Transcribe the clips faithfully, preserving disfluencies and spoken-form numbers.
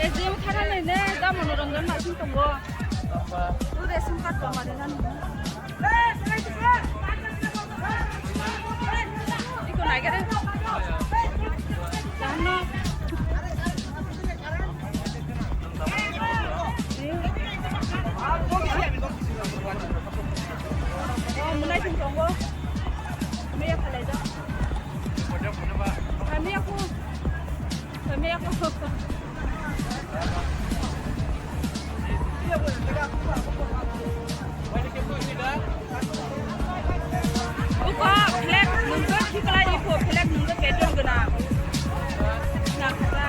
S D M thara nai ne, da mono rong dan ma sing tongo. Tu ration card to mari nani. Iko nai gare. Dano. Oh, munai sing tongo. Meya khalai da. Kami aku. Kami aku. Uko flag nunggu khiklai, uko flag nunggu petrol guna. Nakra.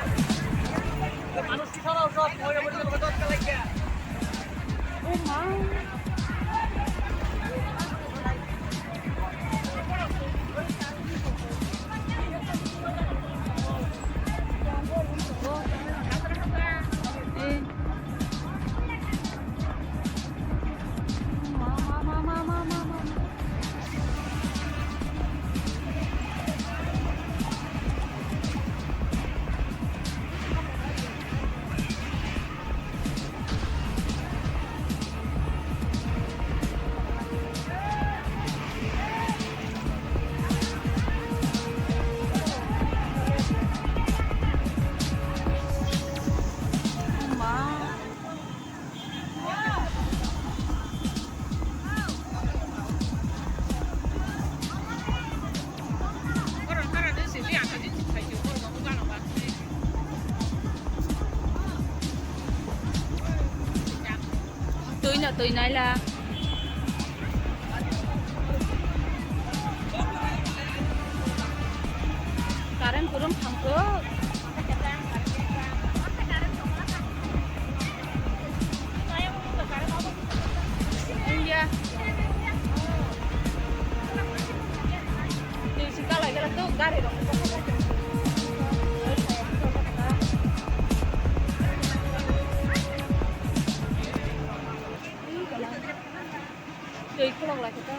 Oh, ma. Twi no twi naila. Current kurum thangkuk. India. Twi si kalai gala tu gari rok. Twi khulok lai khe ta.